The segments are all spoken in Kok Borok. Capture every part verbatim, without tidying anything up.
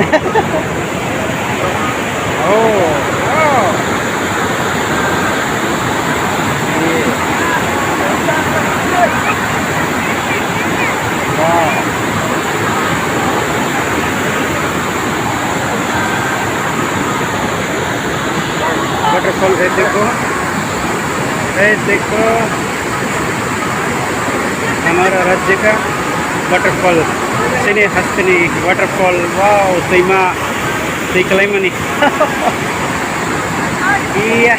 Oh, wow. Wow. Waterfall hai dekho. Hai dekho. Hamara rajya ka waterfall. Chini hasteni waterfall. Wow, twima. Twi kwlaimani. Iya.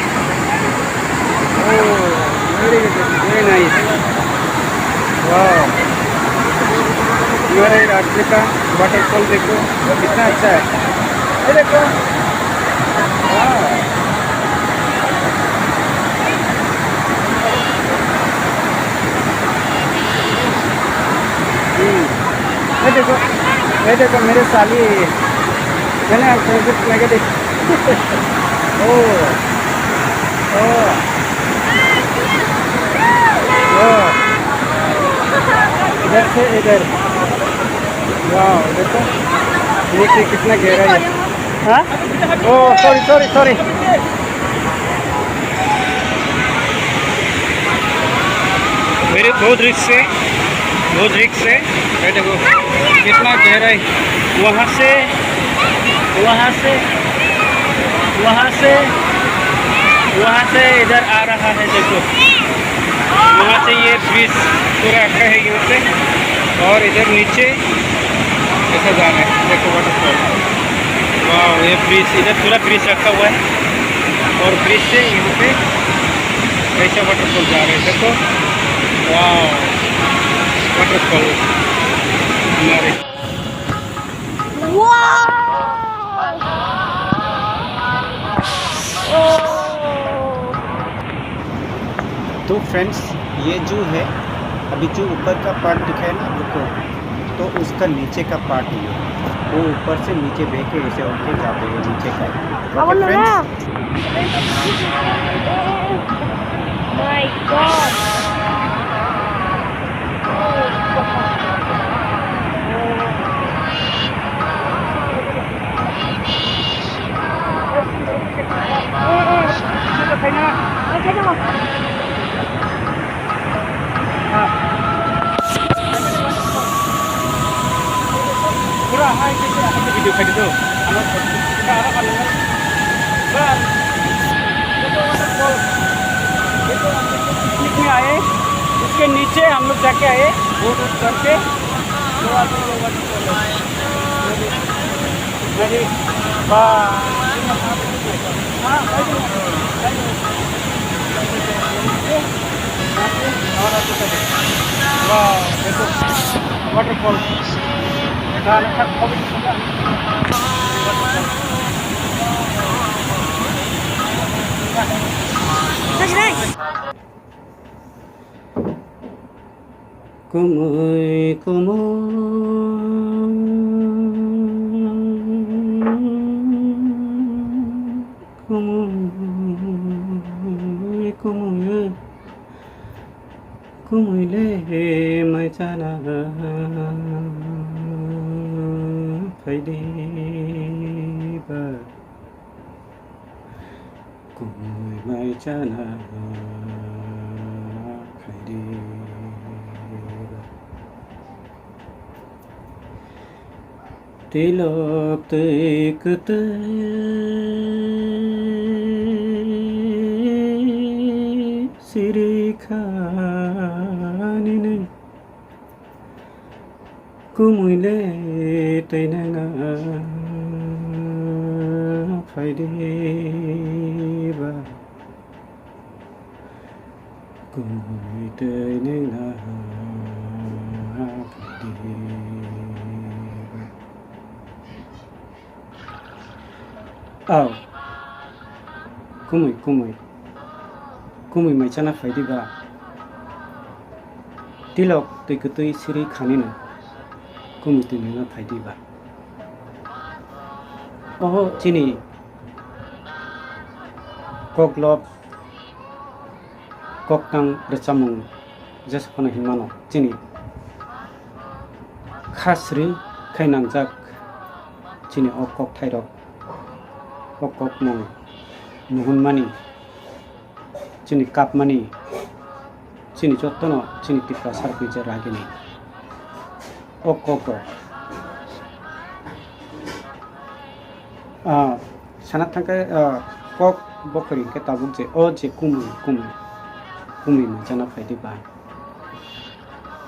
Oh, very, very nice. Wow. हमारे राज्य का waterfall देखो, कितना अच्छा है। ये देखो। Wow. हम्म। ये देखो, ये देखो मेरे साली, मैंने आपको कुछ negative। Oh, oh, oh। इधर से इधर। Wow, देखो, नीचे कितना गहरा है। हाँ? Oh, sorry, sorry, sorry। मेरे बहुत रिस्क है, बहुत रिस्क है। ये देखो, कितना गहरा है। वहाँ से, वहाँ से, वहाँ से, वहाँ से इधर आ रहा है, देखो। वहाँ से ये ब्रिज पूरा रखा है यहाँ पे, और इधर नीचे ऐसा जा रहा है, देखो, वाटरफॉल। वाह, ये ब्रिज, इधर पूरा ब्रिज रखा हुआ है। और ब्रिज से यहाँ पे कैसा वाटरफॉल जा रहे हैं, देखो। वाओ, वाटरफॉल हमारे। तो फ्रेंड्स, ये जो है, अभी जो ऊपर का पार्ट दिखाया ना आप लोग को, तो उसका नीचे का पार्ट ये, वो ऊपर से नीचे बह के ऐसे होके जाते हैं नीचे का। Okay friends. My God. पूरा हाई कैसे आपको वीडियो खाई दो। हम लोग पूरा आधा कर लेंगे। बस। ये तो वाटरफॉल। ये तो हम लोग पिकनिक में आए, उसके नीचे हम लोग जाके आए, बोट वोट करके। तो आप लोग वाटरफॉल है। Ready? Bye. Wow, देखो, waterfall। Kumui, kumui, kumui, kumui, kumui le mai chana phaidi ba. Kumui mai chana khaidi. Tilok twi kwtwi siri khanini. Kumui le twi nang phaidi ba. Kumui twi nang phaidi ba. Aw, kumui, kumui, kumui mai chana phaidi ba. Tilok twi kwtwi siri khanino, kumui twi nangna phaidi ba. Oho, chini koklop koktang rwchapmung jesa phano hinmano chini kha sri khai nangjak chini o kokthairok, o kokmung nuhunmani, chini kapmani, chini jotono chini Tiprasa rokni je ragini o kokrok. Ah, sana thangkhe, ah, kok bokhori hwnkhe tabuk je, o je kumui, kumui, kumui manchana phaidi ba.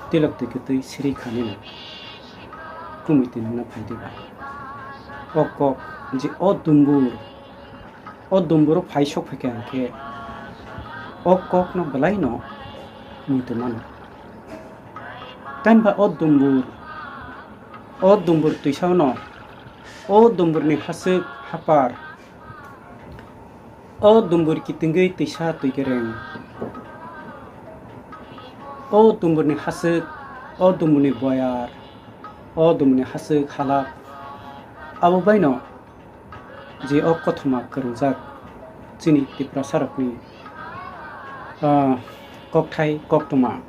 Tilok twi kwtwi siri khanino kumui twi nangna phaidi ba. O kok je o dumbur, o dumburo phai sok phaikha hwnkhe o kokno bwlaino muitu mano. Tamba o dumbur, o dumbur twisano, o dumburni haswk hapar, o dumbur kitingwi twisa twi kereng, o dumburni haswk, o dumburni boyar, o dumburni haswk halak, abo baino je o kothoma kwrwngjak chini Tiprasa rokni, ah, kokthai koktwma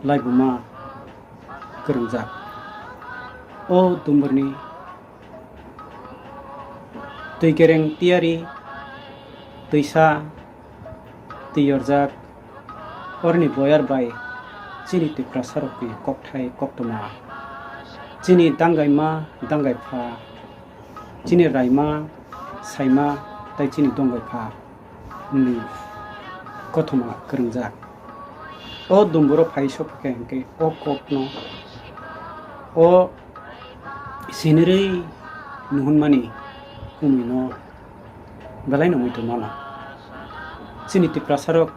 laibuma kwrwngjak. O dumburni twi kereng tiyari, twisa twiyorjak, orni boyar bai chini Tiprasa rokni kokthai koktwma, chini dangaima dangaipha, chini raima saima tei chini dongbaipha ni kothoma kwrwngjak. O dumburo phai sophaikha hwnkhe o kokno, o sinirwi nuhunmani kumuino belaino muitu mano. Chini Tiprasarok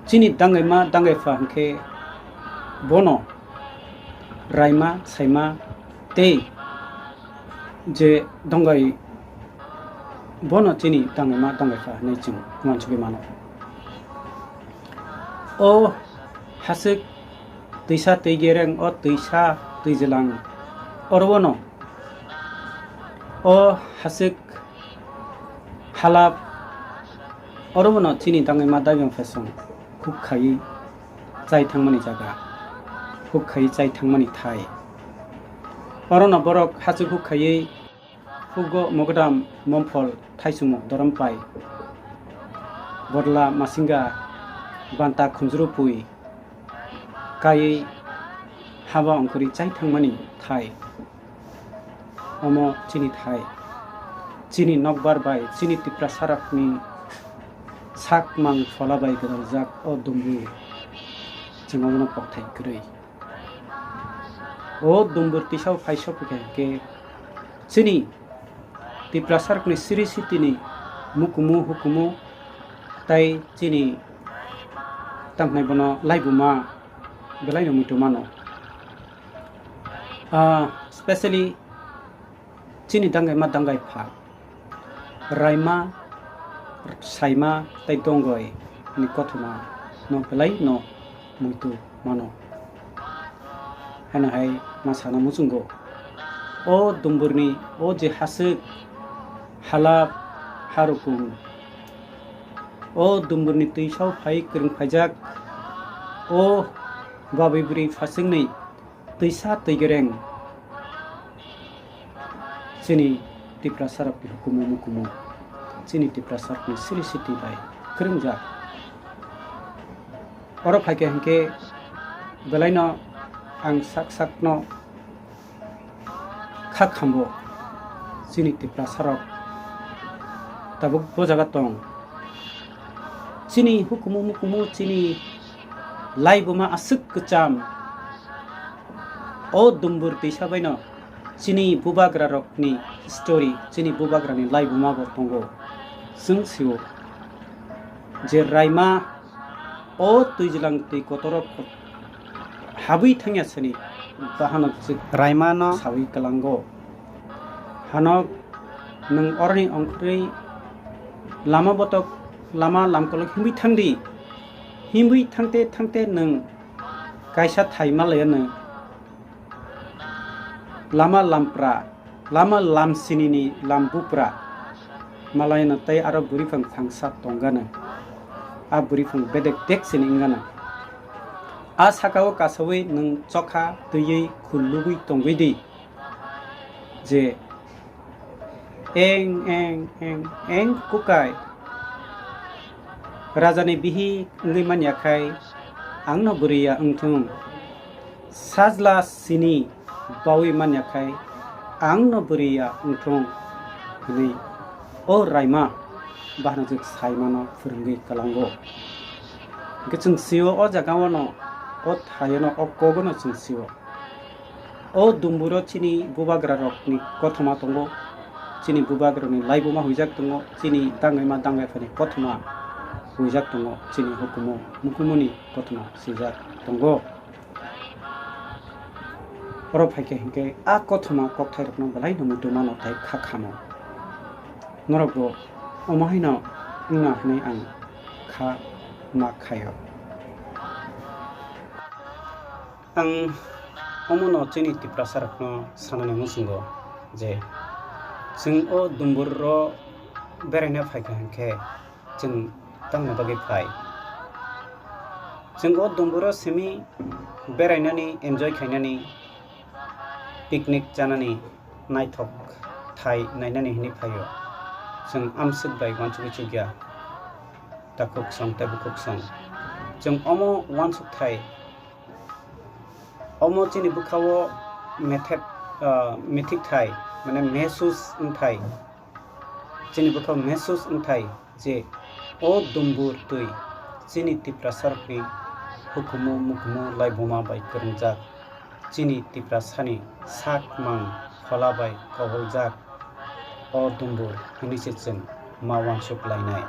chini dangaima dangaipha hwnkhe bono raima saima tei je dongai bono chini dangaima dangaipha hinwi chwng uansugwi mano. O haswk twisa twi gereng, o twisa twi jwlang, oro bono o haswk halap, oro bono chini dangaima dangaipha song huk khaiwi chai thangmani jaga, huk khaiwi chai thangmani thai. Orono borok haswk huk khaiwi hugo Mogodam, Momphol, Thaisungmung, Dorampai, Bodla, Masinga, Banta, Khunjuru pui kaiwi haba ongkhorwi chai thangmani thai. Omo chini thai, chini nokbar bai chini Tiprasarokni sak mang phola bai gwdaljak o dumbur, chwng obono kokthai kwrwi. O dumbur tisao phai sophi kha hwnkhe chini Tiprasarokni siri sitini mukumu hukumu tai chini tangkhnai bono laibuma belaino muitu mano. Ah, specially chini dangaima dangaipha, raima, saima tei dongoi ni kothoma no belai no muitu mano. Haino hai ma sana muchungo. O dumburni o je haswk halap harukung, o dumburni twi sao phai kwrwng phaijak, o babai bwrwi phaswkni twisa twi gereng chini Tiprasarokni hukumu mukumu, chini Tiprasarokni siri siti bai kwrwngjak. Oro phaikhe hinkhe belaino ang sak sakno kha khambo chini Tiprasarok tabuk bo jaga tong. Chini hukumu mukumu chini laibuma aswk kwcham. O dumbur twisa baino chini bubagrarokni story, chini bubagrani laibuma bo tongo. Chwng sio je raima o twijlang twi kotorok habwi thangya sani bahanok chwng raimano sawi kwlango. Hanok nwng oroni ongkhorwi lama botok lama lamkolok himwi thangdi. Himwi thangte thangte nwng kaisa thai malaya nwng lama lampra, lama lam sinini lam bupra malayano tei aro bwrwiphang phangsa tongano. A bwrwiphang bedek dek sini wngano. A sakao kasawi nwng chokha twiwi khulugwi tongwi di je Eng, eng, eng, eng, kukai. Rajani bihik wngwi manya khai, angno bwrwi ya wngthung. Sajla sini bawi manya khai, angno bwrwi ya wngthung, hwnwi o raima bahanajwk saimano phwrwngwi kwlango. Hwnkhe chwng sio o jagao no, o thaio no, o kogo no chwng sio. O dumburo chini bubagrarokni kothoma tongo, chini bubagrarokni laibuma huijak tongo, chini dangaima dangaiphani kothoma huijak tongo, chini hukumu mukumuni kothoma swijak tongo. Oro phaikhe hinkhe a kothoma kokthairokno belaino muitu mano tei kha khamo. Norokbo omo haino wngna hwnwi ang kha ma khaio. Ang omono chini Tiprasarokno sanani muchungo je chwng o dumburro beraina phaikha hinkhe chwng tamoni bagwi phai. Chwng o dumburro simi berainani, enjoy khainani, picnic chanani, naithok thai nainani hinwi phaio. Chwng amswk bai uansugwi chukya. Takhuk song tei bukhuk song. Chwng omo uansuk thai. Omo chini bwkhao methep, ah, mithik thai, mane mehsus wng thai. Chini bwkhao mehsus wng thai je o dumbur twi chini Tiprasarokni hukumu mukumu laibuma bai kwrwngjak. Chini Tiprasani sak mang phola bai koholjak o dumbur hinwi se chwng ma uansuk lainai.